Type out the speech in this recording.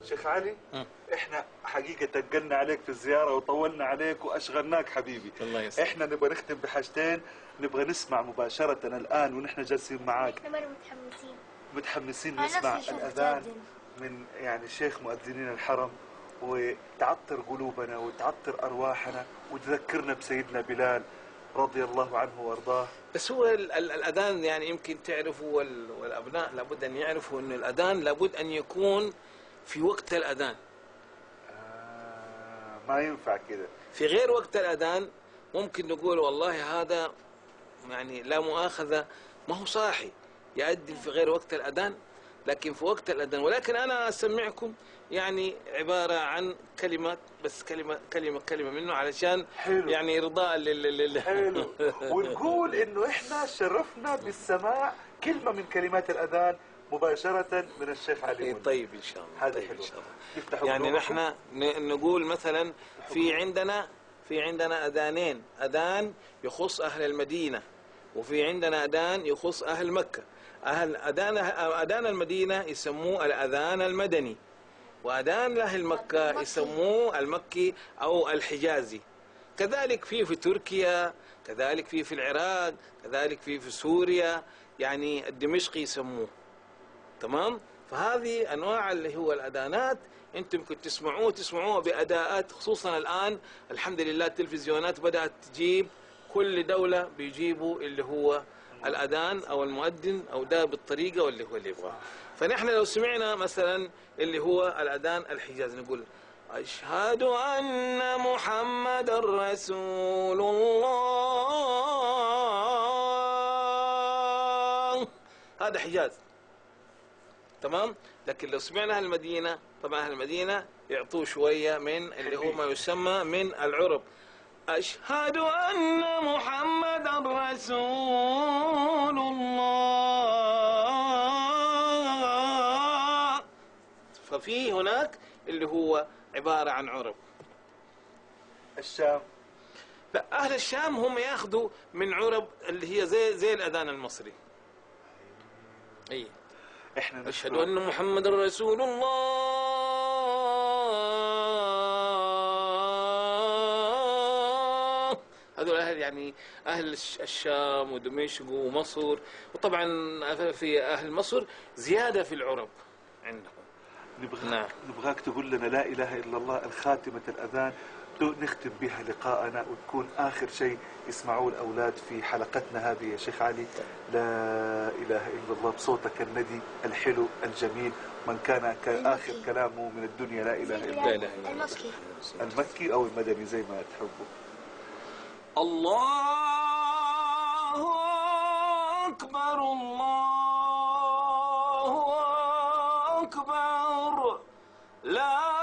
شيخ علي، احنا حقيقة تقلنا عليك في الزيارة وطولنا عليك واشغلناك حبيبي. الله يسلمك. احنا نبغى نختم بحاجتين، نبغى نسمع مباشرة الآن ونحن جالسين معاك. احنا مرة متحمسين. متحمسين أنا نسمع نفسي أشوف الأذان تأذن. من يعني شيخ مؤذنين الحرم، وتعطر قلوبنا وتعطر أرواحنا وتذكرنا بسيدنا بلال رضي الله عنه وارضاه. بس هو الأذان يعني يمكن تعرفوا والأبناء لابد أن يعرفوا أن الأذان لابد أن يكون في وقت الأذان. ما ينفع كده. في غير وقت الأذان ممكن نقول والله هذا يعني لا مؤاخذة ما هو صاحي يؤذن في غير وقت الأذان، لكن في وقت الأذان. ولكن أنا أسمعكم يعني عبارة عن كلمات، بس كلمة كلمة كلمة منه علشان حلو. يعني إرضاء لل حلو. ونقول إنه إحنا شرفنا بالسماع كلمة من كلمات الأذان مباشرة من الشيخ علي منى. طيب إن شاء الله. هذا طيب حلو. إن شاء الله. يفتحوا يعني قلوبكم. نحن نقول مثلا في عندنا أذانين، أذان يخص أهل المدينة، وفي عندنا أذان يخص أهل مكة. أهل أذان المدينة يسموه الأذان المدني، وأذان أهل مكة المكي. يسموه المكي أو الحجازي. كذلك في تركيا، كذلك في العراق، كذلك في سوريا، يعني الدمشقي يسموه. تمام؟ فهذه أنواع اللي هو الأذانات، أنتم كنت تسمعوها بأداءات، خصوصا الآن الحمد لله التلفزيونات بدأت تجيب، كل دولة بيجيبوا اللي هو الأذان أو المؤذن أو ده بالطريقة واللي هو اللي يبغاه. فنحن لو سمعنا مثلا اللي هو الأذان الحجازي نقول أشهد أن محمد رسول الله، هذا حجاز. تمام؟ لكن لو سمعنا أهل المدينة، طبعا أهل المدينة يعطوه شوية من اللي هو ما يسمى من العرب، أشهد أن محمد رسول الله. ففي هناك اللي هو عبارة عن عرب. الشام، لا، أهل الشام هم ياخذوا من عرب اللي هي زي الأذان المصري. أي إحنا أشهد أن محمد رسول الله. هذول أهل يعني أهل الشام ودمشق ومصر، وطبعا في أهل مصر زيادة في العرب عندهم. نبغاك نبغاك تقول لنا لا إله إلا الله الخاتمة الأذان نختم بها لقاءنا، وتكون آخر شيء يسمعوه الأولاد في حلقتنا هذه يا شيخ علي. لا إله إلا الله بصوتك الندي الحلو الجميل، من كان آخر كلامه من الدنيا لا إله إلا الله. المكي، المكي أو المدني زي ما تحبوا. الله أكبر الله أكبر، لا